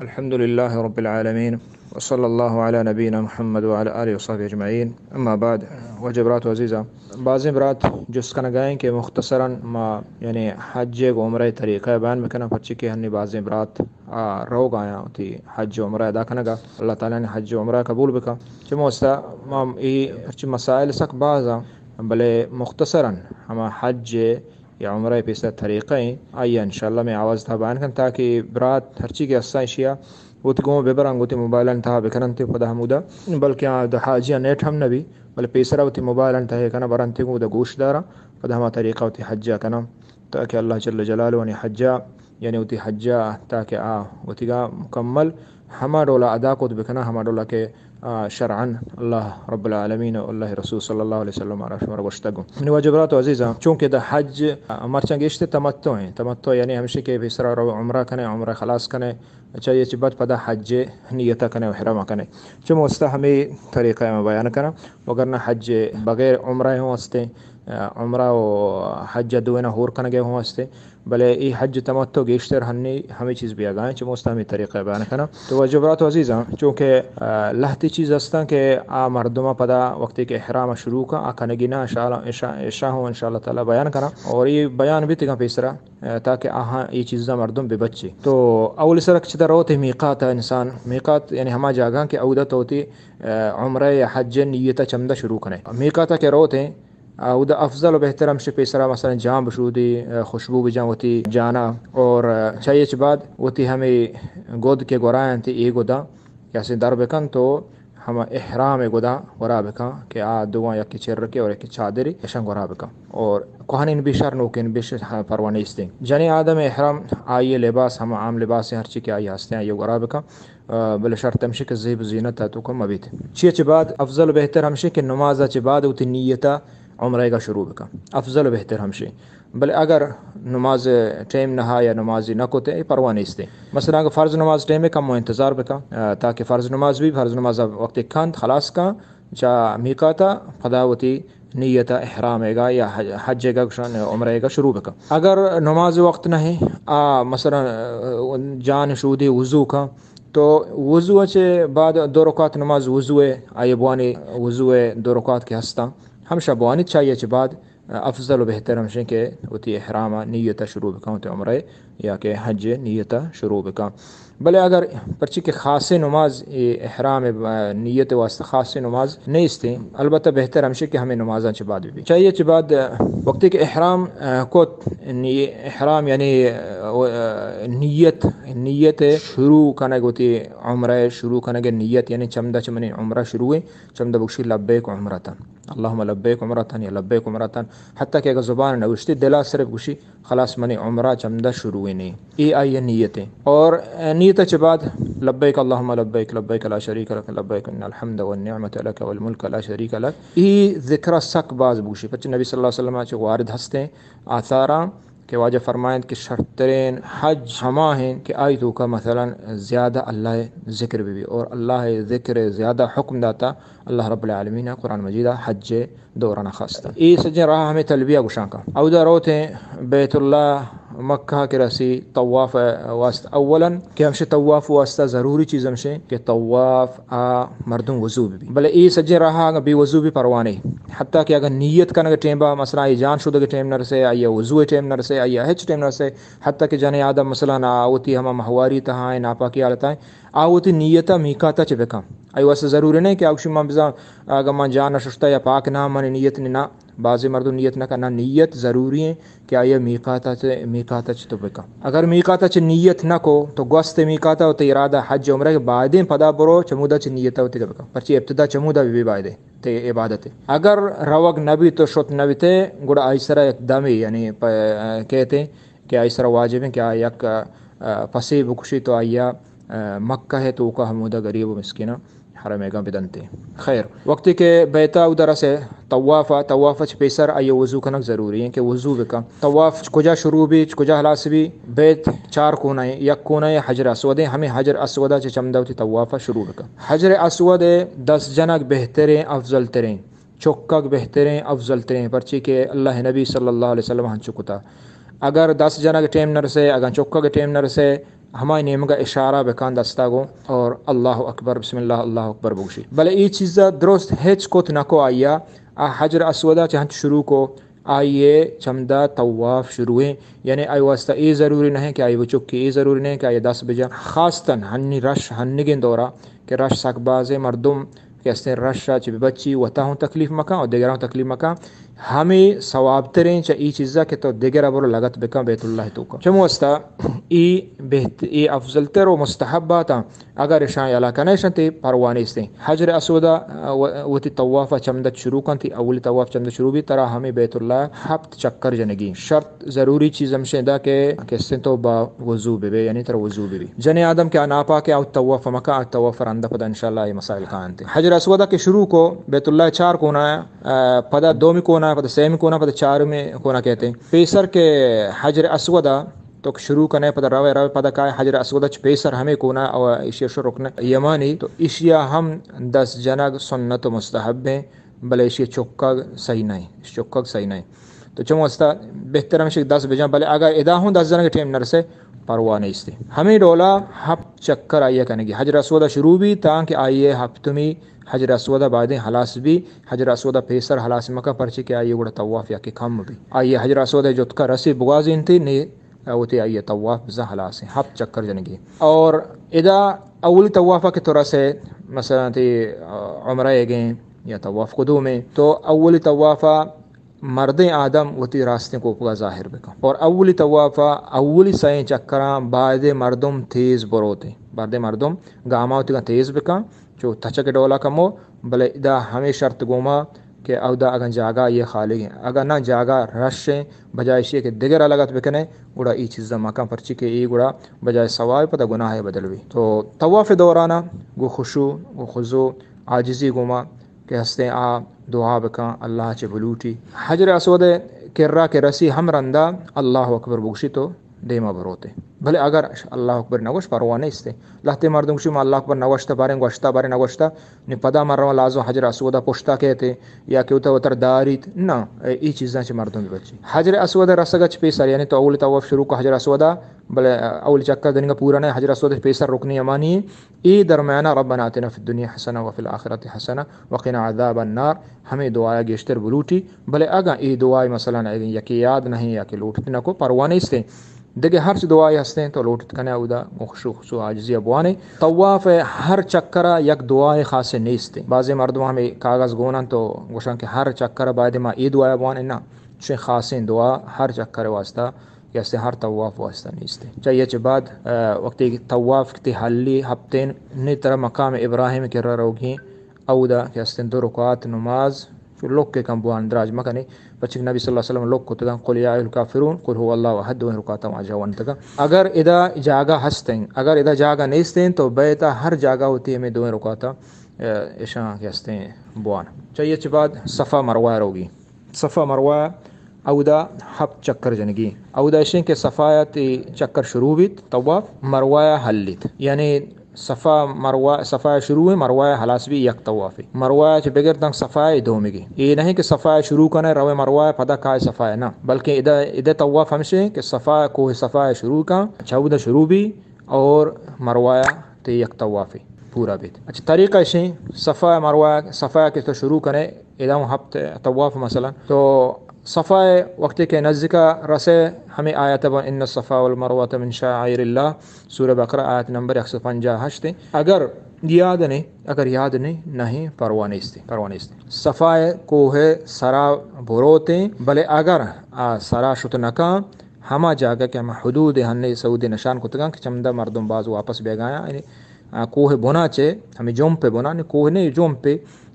الحمد لله رب العالمين، وصلى الله على نبينا محمد وعلى آله وصحبه أجمعين. أما بعد، واجہ برات و عزیزاں، بازیں برات جست کنگا ایں کہ مختصراً ما یعنی حج و عمرہ طریقہ بیان بکناں، پرچی کہ ہنی بازیں برات آ روگ آیاں وتی حج و عمرہ ادا کنگا۔ اللہ تعالیٰ نے حج و عمرہ قبول بکا۔ چمو واسطہ ما اے پرچی مسائل سک بازاں، بلے مختصراً ہما حج یا عمرہ پیسر طریقہ ایں، آئی انشاءاللہ میں آواز تھا بیان کن، تاکہ برات ہرچی کہ ہستاں اشیا وتی گوں ببرن، وتی موبائلان تھا بکنن تے پدا ہمودا، بلکہ آ دا حاجیاں نیٹ ہم نبی، بلے پیسرا وتی موبائلان تھا کنن برن تے گوں دا گوش دارن، پدا ہما طریقہ وتی حجا کنن، تاکہ اللہ جل جلالہ انی حجا، یعنی وتی حجا، تاکہ آ وتیگا مکمل ہما ڈولا ادا کت بکنن، ہما ڈولا کہ آ، شرعاً اللہ رب العالمین و اللہ رسول صلی اللہ علیہ وسلم آرا شمارا گوشتگ۔ منی واجہ برات و عزیزاں، چونکہ دا حج، آ، مرچاں گیشتر تمتع ایں۔ تمتع یعنی ہمشی کہ پیسرا رو عمرہ کنے، عمرہ خلاص کنے، چاہیے چی بعد پدا حج نیت کنے و احرام کنے۔ چمو واسطہ ہمیں طریقہ میں بیان کنا، وگرنہ حج بغیر عمرہ ہوں ہستیں، آ، عمرہ و حج دوینا ہور کنگے ہوں ہستیں۔ بلے اے حج تمتع گیشتر ہنی ہمے چیز بیاگا ایں، چمو واسطہ ہمے طریقہ بیان کناں۔ تو واجہ برات و عزیزاں، چونکہ، آ، لہتے چیز ہستاں کہ آ مردماں پدا وقتی کہ احرام شروع کن، آ کنگی نہ، انشاءاللہ، انشاء، انشاء ہوں انشاءاللہ تعالیٰ بیان کناں۔ اور اے بیان بیتگاں پیسرا، آ، تاکہ آہاں اے چیزاں مردم ببچے۔ تو اولی سرک چدا روت میقات انسان، میقات یعنی ہما جاگہ کہ اودا تو وتی، آ، عمرہ یا حج نیت چمدا شروع کنے۔ میقات کہ روت ہیں، آ، اودا افضل و بہتر ہمشی پیسرا مثلاً جان بشودی، آ، خوشبو بجان وتی جانا، اور، آ، چاہیے چ بعد وتی ہمیں گد کے گورا انت، اے گدا کیسے در بکن تو ہم احرام گدا گورا بکن کہ آ دوان یک چرکے اور یک چادری اشان گورا بکن۔ اور کوہنین بھی شر نوکین بھی شر، ہاں، پرواہ نیستیں۔ جنی آدم احرام آئی لباس ہم عام لباس ہیں، ہرچی کہ آئی ہستے ہیں، آئی گورا بکن۔ آ، بلے شرط ہمشی کہ زیب و زینت ء توکا مبیت۔ چی چہ بعد افضل و بہتر ہمشی کہ نماز ء چہ بعد وتی نیت ء عمرہ گا شروع بکن۔ افضل و بہتر ہمشی۔ بلے اگر نماز ٹائم نہ یا نمازی نہ کتے، اے پرواہ نیستے۔ مثلاً اگر فرض نماز ٹائم کم و انتظار بکن، آ، تاکہ فرض نماز بھی، فرض نماز وقت کند خلاص کن، چا میقات ء پدا وتی نیت ء احرام گا یا حج، حج گا گشان عمرہ گا شروع بکن۔ اگر نماز وقت نہ، آ، مثلاً، آ، جان شودی وضو کن، تو وضو ء چہ بعد دو رکعت نماز وضو ء، آئی بوانی وضو ء دو رکعت کہ ہستاں، ہمشہ بوانی چاہیے چہ بعد افضل و بہتر ہمشیں کہ وتی احرام ء نیت ء شروع بکن، وتی عمرہ یا کہ حج ء نیت ء شروع بکن۔ بلے اگر پرچی کہ خاصیں نماز اے احرام ء نیت ء واسطہ خاصیں نماز نیستیں، البتہ بہتر ہمشیں کہ ہمیں نمازاں چہ بعد بہ بی۔ چاہیے چہ بعد وقتی کہ احرام، آ، کت، نی-، احرام یعنی، آ، نیت، نیت شروع کنگ، وتی عمرہ شروع کنگ نیت، یعنی چمدا چہ منی عمرہ شروع ایں، چمدا بگوشی لبیک عمرتن، اللہم لبیک عمرتن یا لبیک عمرتن، حتی کہ اگر زبان نہ گوشتی، دلا صرف گوشی، خلاص منی عمرہ چمدا شروع ایں۔ اے آئی نیت ایں۔ اور نیت چہ بعد لبیک اللہم لبیک، لبیک لا شریک لک لبیک، ان الحمد والنعمت لک والملک لا شریک لک۔ اے ذکر سک باز بگوشی، پرچہ نبی صلی اللہ علیہ وسلم چہ وارد ہستیں آثاراں کہ واجہ فرمائنت کہ شرترین حج ہما ہیں کہ آئی توکا مثلاً زیادہ اللہ ذکر بہ بی، اور اللہ ذکر زیادہ حکم داتا اللہ رب العالمین قرآن مجید حج دوران خاصتا۔ اے سجیں راہ ہمیں تلبیہ گشان کا۔ اودا روتیں بیت اللہ مکہ کہ رسی طواف واسطہ، اولاً کہ ہمشہ طواف واسطہ ضروری چیز ہمشہ کہ طواف آ مردم وضو بہ بی۔ بلے اے سجیں راہ اگاں بے وضو بی پرواہ نیں۔ حتی کہ اگاں نیت کنگ ٹیم با، مثلاً آئی جان شودگ ٹیم نہ رسے، آئی وضو ٹیم نہ رسے، آئی ہچ ٹیم نہ رسے، حتی کہ جنیں آدم مثلاً آ وتی ہما ماہواری تہا ایں، ناپاکی حالتا ایں، آ وتی نیت میقات چہ بکن۔ آئی واسطہ ضروری نیں کہ آ گوشی من بزاں اگاں من جان نہ ششتا یا پاک نہ، منی نیت نہ، نہ۔ بعضی مردم نیت نہ کن، نہ، نیت ضروری ایں کہ آئی میقات چہ، میقات چہ تو بکن۔ اگر میقات چہ نیت نہ کو، تو گوست میقات و تئی ارادہ حج عمرہ کہ بایدیں پدا برو چمودا چہ نیت وتی بکن۔ پرچہ ابتدا چمودا بہ بی بایدیں تئی عبادت۔ اگر روگ نہ بی تو شت نہ بیتے، گڑا آئی سرا یک دمے، یعنی پ-، کہتے کہ آئی سرا واجب ایں کہ آ یک، آ، پسے بکشی تو آئی ء، آ، مکہ ء توکا ہمودا غریب و مسکیناں حرم ایگاں بدنتے۔ خیر، وقتی کہ بیتا اودا رسے طواف ء، طواف چہ پیسر آئی وضو کنگ ضروری ایں کہ وضو بکن۔ طواف کجا شروع بی، کجا خلاص بی؟ بیت چار کونہ ایں، یک کونہ حجر اسود ایں، ہمیں حجر اسود چہ چمدا وتی طواف شروع بکن۔ حجر اسود دست جنگ بہتریں، افضل تریں۔ چکگ بہتریں، افضل تریں، پرچی کہ اللہ نبی صلی اللہ علیہ وسلم ہنچو کتا۔ اگر دست جنگ ٹیم نہ رسے، اگاں چکگ ٹیم نہ رسے، ہمائی نیمگا اشارہ بکن دستا گوں اور اللہ اکبر، بسم اللہ، اللہ اکبر بگوشی۔ بلے ای چیزا درست ہچ کت نکو آئیا، آ حجر اسودا چہ ہنچ شروع کو، آئیے چمدا طواف شروع ہیں، یعنی آئی واسطہ اے ضروری نہیں کہ آئی بچکی، اے ضروری نہیں کہ آئی دست بجا۔ خاصتاً ہنی رش، ہنگیں دورا کہ رش سک بازیں، مردم کہ استیں رش ء چہ ببچی، وتا ہوں تکلیف مکن اور دگراں تکلیف مکن۔ ہمے ثواب تریں چہ ای چیزا کہ تو دگرا برو لگت بکن بیت اللہ توکا۔ چمو واسطہ ای بہت، ای افضل تر و مستحباتاں۔ اگر اشاں یلا کنئے، اشاں تی پرواہ نیستیں۔ حجر اسودا، ء، و-، وتی طواف ء چمدت شروع کنتی، اولی طواف چمدت شروع بی، ترا ہمے بیت اللہ ہپت چکر جنگی۔ شرط ضروری چیز ہمشیں دا کہ کسیں تو با وضو ببے، یعنی ترا وضو ببی۔ جنیں آدم کہ آ ناپاک ہے، آ طواف مکا، آ طواف رندا پدا انشاءاللہ اے مسائل کانت۔ حجر اسودا کہ شروع کو، بیت اللہ چار کونا ہے، ء، پدا دومی کونا ہے، پدا سیمی کونا، پدا چارمی کونا کہتے ہیں۔ پیسر کہ حجر اسودا تو شروع کنے، پدا روے، روے، پدا کائے حجر اسودا چ پیسر ہمیں کونا او ایشی شو رکن یمانی، تو ایشیا ہم دست جنگ سنت و مستحب ہیں، بلے ایشی چکگ صحیح نہیں، چکگ صحیح نہیں۔ تو چمو واسطہ بہتر ہمشی دست بجان، بلے اگر ادا ہوں دست جنگ ٹیم نرسے، پرواہ نیستی۔ ہمیں ڈولا ہپت چکر آئیے کنگی۔ حجر اسودا شروع بی تاکہ آئیے ہپتمی حجر اسودا بایدیں ہلاس بی۔ حجر اسودا پیسر ہلاس مکا، پرچی کہ آئیے گڑا طواف یا کہ کم بی۔ آئیے حجر اسودا جتکا رسی بگوازینتی، نی وتی آئیے طواف بزاں ہلاس ہیں، ہپت چکر جنگی۔ اور ادا اولی طوافا کہ تو رسے، مثلاً تی، آ، عمرہ گیں یا طواف قدوم ہیں، تو اولی طوافا مردیں آدم وتی راستیں کوپگا ظاہر بکن۔ اور اولی طوافا اولی سئیں چکراں بایدے مردم تیز بروتے، بایدے مردم گاما وتیگاں تیز بکن، چو تچک ڈولا کمو، بلے ادا ہمیں شرط گوما کہ اودا اگاں جاگہ یہ خالی ہیں، اگاں نہ جاگہ رش ہیں، بجائے اشی کہ دگرا لگت بکنے، گڑا ای چیزا مکن، پرچی کہ ای گڑا بجائے ثواب پدا گناہ بدل بی۔ تو طواف دورانا گو خشوع، گو خضوع، عاجزی گوما کہ ہستیں آ دعا بکن، اللہ چہ بلوٹی۔ حجر اسود کرا کہ رسی ہم رندا اللہ اکبر بگوشی تو دیما بروتے۔ بلے اگر اللہ اکبر نگوش پرواہ نیستے۔ لہتے مردم گوشی ما اللہ اکبر نگوشتا، باریں گوشتا، باریں نگوشتا، نی پدا من رواں لازم حجر اسودا پشتا کہتے یا کہ وتا وتر داریت۔ نہ، ای چیزاں چہ مردم بچی۔ حجر اسود رسگا چہ پیسر، یعنی تو اول طواف شروع کو حجر اسودا، بلے اول چکر دنگا پورا نہ، حجر اسود پیسر رکنی امانی۔ اے درمیانا ربنا آتنا فی الدنیا حسنہ وفی الآخرۃ حسنہ وقنا عذاب النار، ہمے دعایا گیشتر بلوٹی۔ بلے اگاں اے دعائے مثلاً اگاں یکے یاد نہیں یا کہ لوٹت نہ کو، پرواہ نیستیں۔ دگہ ہرچ دعائے ہستیں تو لوٹت کنے اودا گوں خشوع، خشوع عاجزی بوانے۔ طواف ہر چکرا یک دعائے خاصے نیستیں۔ بعضے مردم ہمے کاغذ گونن تو گوشن کہ ہر چکر باید ما اے دعایا بوانے، نہ، چوشیں خاصیں دعا ہر چکر واسطہ کہ ہستیں ہر طواف واسطہ نیست۔ چہ یہ چہ بعد، آ، وقتی کہ طواف کتی حلی ہپتین نی ترا مقام ابراہیم کرا روگی، اودا کہ ہستیں دو رکعت نماز چو لوک کم بوان، دراج مکنے، پچک نبی صلی اللہ علیہ وسلم لوک کتگا، قل یا ایھا الکافرون، قل ھو اللہ احد، دوئیں رکعت واجہ ونتگا۔ اگر ادا جاگہ ہستیں، اگر ادا جاگہ نیستیں تو بیتا ہر جاگہ ہوتی ہمیں دوئیں رکعت، آ، اشاں کہ ہستیں بوان۔ چہ یہ چہ بعد صفا مروہ روگی۔ صفا مروہ اودا ہپت چکر جنگی۔ اودا اشیں کہ صفا تی چکر شروع بیت طواف، مروہ حلیت۔ یعنی صفا مروہ، صفا شروع ہے، مروہ حلاس بی یک طواف ہے۔ مروہ چہ بگر تنگ صفا دومگی۔ اے نہیں کہ صفا شروع کنے روے مروہ پدا کائے صفا نہ، بلکہ ادا، ادا طواف ہمشیں کہ صفا، کوہ صفا شروع کن، چودا شروع بی اور مروہ تے یک طواف پورا بیت۔ اچھا، طریقہ اشیں، صفا مروہ، صفا کہ تو شروع کنے، ادا ہوں ہپت طواف مثلاً، تو صفا وقتی کہ نزدیکا رسے، ہمیں آیت بن ان الصفا والمروۃ من شعائر اللہ، سورہ بقرہ آیت نمبر یک سو پنجاہ ہشت ہیں۔ اگر یاد نہیں، اگر یاد نہیں، نہیں، پرواہ نیست، پرواہ نیست۔ صفا کوہ سرا بروتے، بلے اگر آ سرا شت نکاں، ہما جاگہ کہ ہما حدود ہنے سعودی نشان کتگاں کہ چمدا مردم باز واپس بیگایاں، یعنی، آ، کوہ بنا چے، ہمیں جمپ بنا، نی کوہ نہیں، جمپ،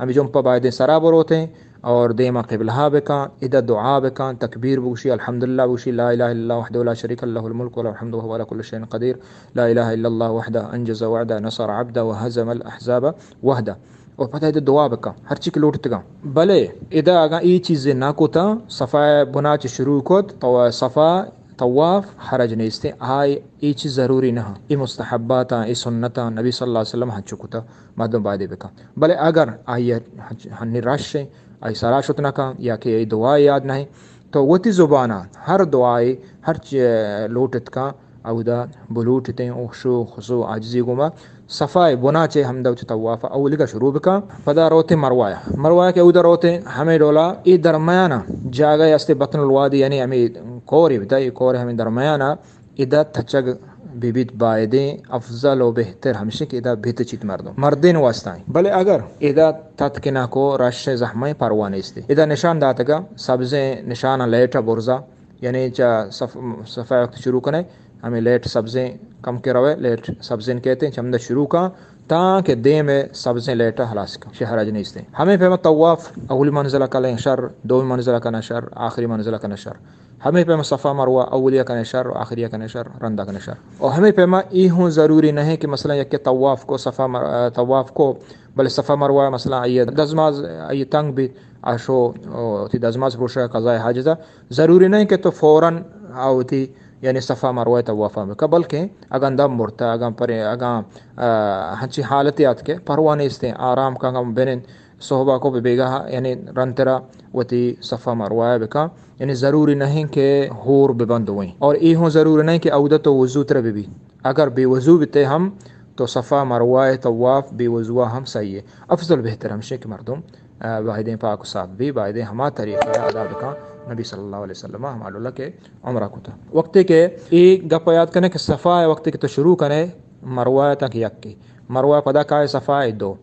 ہمیں جمپ بایدیں سرا بروتیں اور دیما قبلہ بکاں، ادا دعا بکاں، تکبیر بگوشی، الحمدللہ بگوشی، لا الہ الا اللہ وحدہ لا شریک لہ الملک و لہ الحمد وهو علی کل شیء قدیر، لا الہ الا اللہ وحدہ انجز وعدہ نصر عبدہ وہزم الاحزاب وحدہ۔ اور پدا ادا دعا بکن، ہرچی کہ لوٹتگاں۔ بلے ادا اگاں ای چیزے نہ کتاں، صفا بنا چہ شروع کت، تو صفا طواف حرج نیستیں، آئی ای چیز ضروری نہ، ای مستحباتاں، ای سنتاں، نبی صلی اللہ علیہ وسلم ہنچو کتا، مردم بایدے بکن۔ بلے اگر آئی ہنچ-، ہنی رش ہیں، آئی سرا شت نہ کن، یا کہ ای دعا یاد نہیں، تو وتی زبانا ہر دعائے، ہر چ-، لوٹت کن، اودا بلوٹتیں، او خشوع، خضوع، عاجزی گوما صفا ءِ بنا چہ ہمدا وتی طواف اولیگا شروع بکاں، پدا روتیں مروہ ءَ۔ مروہ ءَ کہ اودا روتیں، ہمے ڈولا اے درمیانا جاگہ استے بطن الوادی، یعنی ہمے کورے بتا، اے کور ہمے درمیانا ادا تچگ بہ بیت، بایدیں افضل و بہتر ہمشی کہ ادا بتچیت مردم، مردین واسطہ ایں۔ بلے اگر ادا تتک نہ کو، رش زحمہ پرواہ نیستی۔ ادا نشان داتگا، سبزیں نشان، لیٹ برزا، یعنی چا صف-، صفا وقت شروع کنے، ہمیں لیٹ سبزیں کم کے روے، لیٹ سبزیں کہتے ہیں، چمدہ شروع کا، تاکہ دیم سبزیں لیٹ ہلاس کا، شہ حرج نیستے۔ ہمیں پیما طواف اولی منزلہ کا لیں شر، دومی منزلہ کا نہ شر، آخری منزلہ کا نہ شر۔ ہمیں پیما صفا مروہ اولیہ کا نہ شر، آخریہ کا نہ شر، رندہ کا نہ شر۔ اور ہمیں پیما ای ہوں ضروری نہیں کہ مثلاً یک طواف کو صفا مر-، آ، طواف کو، بلے صفا مروہ مثلاً آئی دزماز آئی تنگ بیت، آ شو، او، تی دزماز پروشہ قضائے حاجت۔ ضروری نہیں کہ تو فوراً آ وتی، یعنی صفا مروہ طواف بکا، بلکہ اگاں دم برتا، اگاں پر، اگاں، آ، ہنچی حالتی آت کہ پرواہ نیستیں، آرام کا، اگاں بنن صحبہ کو بہ بیگاہ، یعنی رنترا وتی صفا مروہ بکا، یعنی ضروری نہیں کہ ہور ببند ہوئیں، اور ای ہوں ضروری نہیں کہ اودت و وضو تر ببی۔ اگر بے وضو بیتے ہم تو صفا مروہ طواف بے وضو ہم صحیح ہے۔ افضل بہتر ہمشی کہ مردم، آ، بایدیں پاک و صاف بی، بایدیں ہما طریقہ ادا بکاں نبی صلی اللہ علیہ وسلم ہما ڈولا کہ عمرہ کتا۔ وقتی کہ ای گپ یاد کنے کہ صفا ہے، وقتی کہ تو شروع کنے مروہ تک یکی، مروہ پدا کائے صفا ہے دو،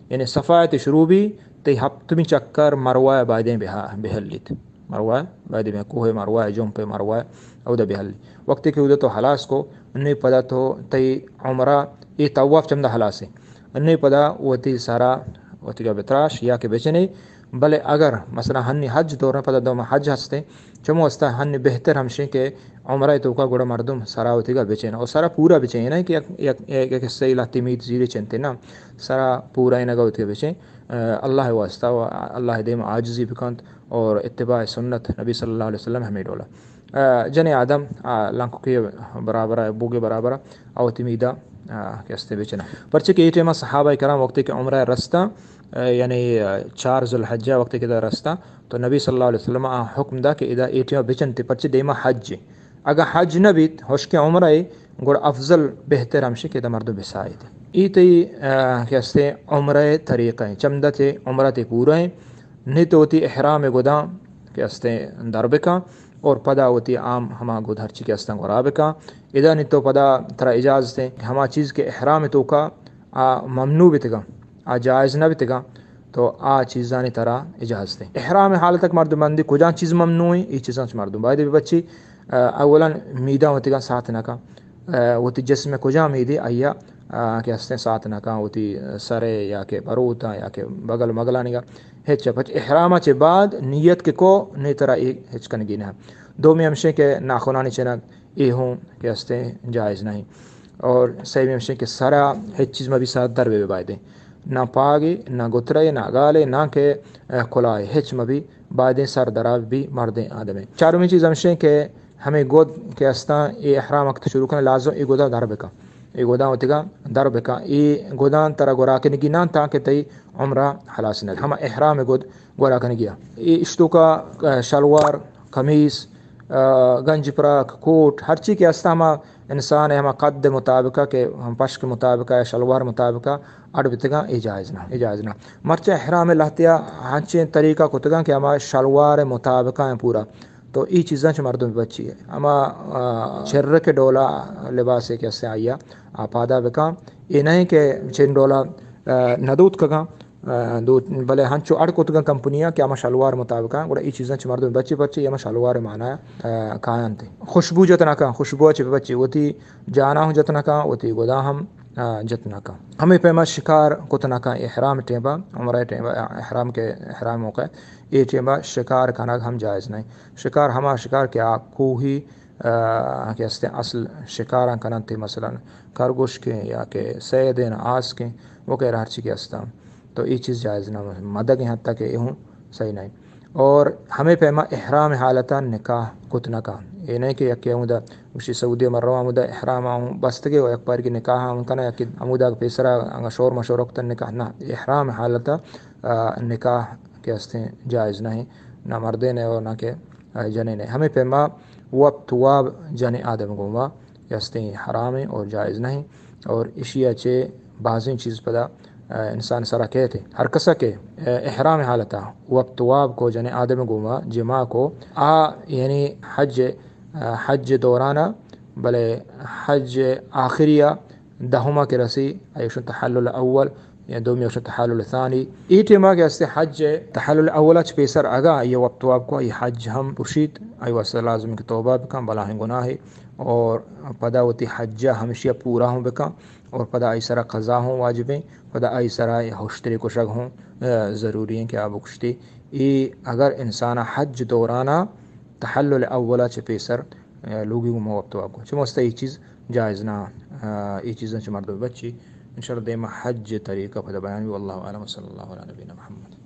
یعنی صفا ہے تو شروع بی، تی ہپتمی چکر مروہ بایدیں بہا-، بہلیت۔ مروہ، بایدیں بہ کوہ مروہ، جمپ مروہ، اودا بہلی۔ وقتی کہ اودا تو ہلاس کو، نی پدا تو تئی عمرہ، ای طواف چمدا ہلاس ہے۔ نی پدا وتی سرا وتیگا بتراش یا کہ بچنے، بلے اگر مثلاً ہنی حج دورن پدا دوم حج ہستے، چمو استا ہنی بہتر ہمشیں کہ عمرہ توکا گڑا مردم سرا وتیگا بچین، اور سرا پورا بچین، نہ کہ یک، یک، یک، یک حصہ لا تمید زیری چنتے نا، سرا پورا انگا وتیگا بچین۔ آ، اللہ واسطہ و اللہ دیم عاجزی بکنت اور اتباع سنت نبی صلی اللہ علیہ وسلم ہمیں ڈولا۔ آ، جن آدم، آ، لنکوکے برابر، بوگے برابر، او تمیدا، آ، کہ استے بچنا۔ پرچہ کہ اے ٹائم صحابہ کرام وقتی کہ عمرہ رستا، آ، یعنی، آ، چار ذوالحجہ وقتی کہ دا رستا، تو نبی صلی اللہ علیہ وسلم آ حکم دا کہ ادا اے ٹائم بچنتے، پرچہ دیما حج۔ اگاں حج نہ بیت، ہشکیں عمرہ، گڑا افضل بہتر ہمشی کہ ادا مردم بسائیت۔ ای تئی، آ، کہ استے عمرہ طریقہ ہیں، چمدہ تے عمرہ تے پورا ہیں، نی تو وتی احرام گداں کہ استے در بکاں اور پدا وتی عام ہما گد ہرچی کہ استاں گورا بکاں۔ ادا نی تو پدا ترا اجازت ہیں کہ ہما چیز کہ احرام توکا آ ممنوع بتگاں، آ جائز نہ بتگاں، تو آ چیزانی ترا اجازت ہیں۔ احرام حالت تک مردم بندی کجا چیز ممنوع ہیں، ای چیزاں چ مردم باید بچی۔ آ، اولاً میداں وتیگاں سات نہ کن۔ آ، وتی جسم کجا میدی آیا، آ، کہ ہستیں سات نہ کن، وتی سرے یا کہ بروتاں یا کہ بغل مغلانیگا۔ ہچ پچ احرام چہ بعد نیت کہ کو نی ترا ای ہچ کنگی نہ۔ دومی ہمشیں کہ ناخنانی چنگ ای ہوں کہ ہستیں جائز نہیں۔ اور سیمی ہمشیں کہ سرا ہچ چیز مبی سر در بے بایدیں۔ نہ پاگے، نہ گترے، نہ گالے، نہ کہ، آ، کلاہے، ہچ مبی۔ بایدیں سر درا بی مردیں آدمے۔ چارمی چیز ہمشیں کہ ہمیں گد کہ استاں اے احرام وقت شروع کن لازم اے گدا در بکن۔ اے گداں وتیگا در بکن۔ اے گداں ترا گورا کنگی نہ تاکہ تئی عمرہ ہلاس نہ۔ ہما احرام گد گورا کنگی۔ اے اشتوکا، آ، شلوار، قمیص، آ، گنج پراک، کوٹ، ہرچی کہ استاں ہما انسان ہما قد مطابقہ کہ ہم پشک مطابقہ یا شلوار مطابقہ اڈ بتگاں، اے جائز نہ، اے جائز نہ۔ مرچی احرام لہتیا ہنچیں طریقہ کتگاں کہ ہما شلوار مطابقہ ہیں پورا۔ تو ای چیزاں چہ مردم بچی ہے۔ ہما، آ، چرک ڈولا لباسے کہ ہستیں آیا آ پادا بکاں۔ اے نہیں کہ چین ڈولا، آ، ندوت کگاں، آ، دوت، بلے ہنچو اڈ کتگاں کمپنیاں کہ ہما شلوار مطابقہ، گڑا ای چیزاں چہ مردم بچی پرچی ہما شلوار مانا، آ، کایاں تے۔ خوشبو جت نہ کن، خوشبو چہ بچی وتی جانا ہم جت نہ کن، وتی گدا ہم، آ، جت نہ کن۔ ہمیں پیما شکار کت نہ کن، احرام ٹیمبا، عمرہ ٹیمبا، احرام کے، احرام موقع، اے ٹیمبا شکار کنگ ہم جائز نہیں۔ شکار ہما شکار کہ آ کوہی، آ، کہ استیں اصل شکاراں کنن تے مثلاً خرگوش کے یا کہ سیدیں آس کے وغیرہ ہرچی کہ استاں۔ تو اے چیز جائز نہ، مدگ ہیں حتیٰ کہ اے ہوں صحیح نہیں۔ اور ہمیں پیما احرام حالتا نکاح کت نہ کن۔ اے نہیں کہ یکے ہمودا گوشی سعودی مروا ہمودا احرام ہوں بستگے و یک پارگی نکاح ہوں کنا، یکے ہمودا پیسرا انگا شور مشور کتن نکاح نہ۔ احرام حالتا، آ، نکاح کہ استیں جائز نہیں، نہ مردے نے اور نہ کہ، آ، جنے نے۔ ہمیں پیما وقت واب جنے آدم گوما کہ ہستیں حرام ہیں اور جائز نہیں، اور اشیا چے بازیں چیز پدا، آ، انسان سرا کہتے۔ ہر کسا کہ، آ، احرام حالتا وقت واب کو جنے آدم گوما جماع کو، آ، یعنی حج، آ، حج دورانا، بلے حج آخریا دہما کہ رسی، ایشن تحلل اول، یا دومی ایشن تحلل ثانی۔ ای ٹیما کہ ہستے حج تحلل اولا چ پیسر اگا یہ وقت واب کو، یہ حج ہم پشیت، ای واسطہ لازم کہ توبہ بکن، بلاہیں گناہے، اور پدا وتی حج ہمشی پورا ہوں بکن، اور پدا ای سرا قضا ہوں واجبیں، پدا ای سرا یہ ہشتری کشگ ہوں، آ، ضروری ہیں کہ آ بکشتی۔ ای اگر انسان حج دورانا تحلل اولا چ پیسر، آ، لوگی گوما وقت واب کو، چہ واسطہ یہ چیز جائز نہ، آ، یہ چیزاں چہ مردم بچی۔ انشاءاللہ دیما حج طریقہ پدا بیان بی۔ واللہ اعلم، صلی اللہ علی نبینا محمد۔